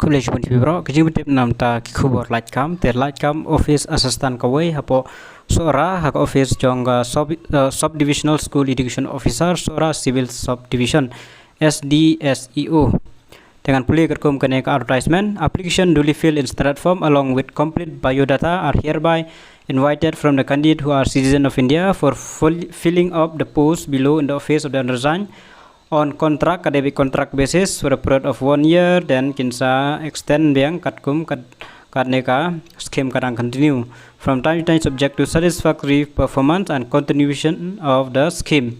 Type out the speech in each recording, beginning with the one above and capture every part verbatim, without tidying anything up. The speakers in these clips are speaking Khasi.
Khublei shibun ïa phi baroh. Ka jingpyntip namar ki khubor laitkam, te laitkam office assistant kawei hapoh Sohra, ha ka office jong ka sub, uh, Sub Divisional School Education Officer Sohra Civil Subdivision, S D S E O. Te ngan pule katkum kane ka advertisement: application duly filled in standard form along with complete biodata are hereby invited from the candidate who are citizen of India for full, filling up the post below in the office of the undersigned on contract, ka dei beit contract basis for a period of one year, then kin sa extend biang katkum kat, katne ka scheme ka dang continue from time to time subject to satisfactory performance and continuation of the scheme.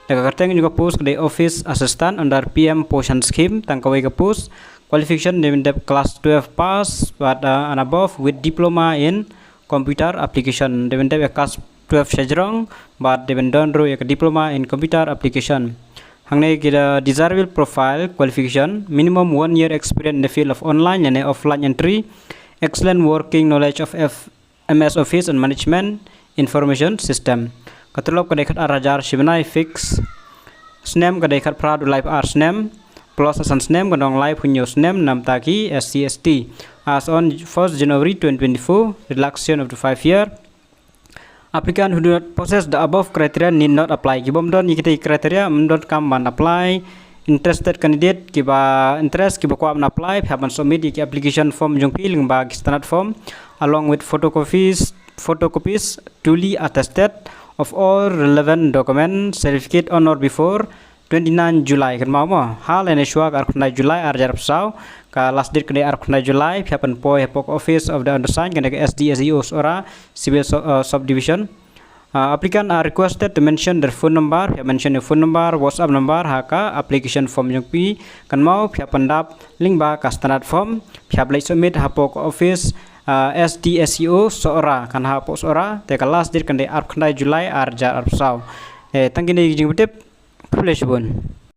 Da ka kyrteng jong ka post ka dei office assistant under P M Poshan scheme, tang kawei ka post. Qualification dei ban dep class twelve pass bad, uh, and above with diploma in computer application. Dei ban dep ïa class twelve shajrong bad dei ban don ruh ïa ka diploma in computer application. Hangne ki da desirable profile qualification: minimum one year experience in the field of online and offline entry, excellent working knowledge of F M S Office and Management Information System. Ka tulop ka dei khat ar hajar shi bnai fix. Snem ka dei khat phra haduh lai phew ar snem, plus san snem ka dang lai phew hynñiew snem namar ki S C S T. As on first January twenty twenty-four, relaxation of the five year. Applicant who do not possess the above criteria need not apply. Ki bym don ïa kita ki criteria ym donkam ban apply. Interested candidate, kiba interest, kiba kwah ban apply, phi hap ban submit ïa ki application form jong phi lyngba ki standard form along with photocopies, photocopies duly attested of all relevant documents, certificate on or before twenty-nine July, kynmaw mo, ha lane shuwa ka arphew khyndai July ar hajar arphew saw. Ka last date ka dei arphew khyndai July, phi hap ban poi hapoh office of the undersigned, kane ka S D S E O Sohra Civil Su-, uh, Subdivision. Uh, applicant are requested to mention their phone number, phi hap mention ïa phone number, WhatsApp number ha ka application form jong phi. Kynmaw, phi hap ban dap lyngba ka standard form, phi hap leit submit hapoh office, uh, S D S E O Sohra, kan hapoh Sohra, te ka last date kan dei arphew khyndai July ar hajar arphew saw. Eh, tang kine ki jingpyntip. Khublei shibun.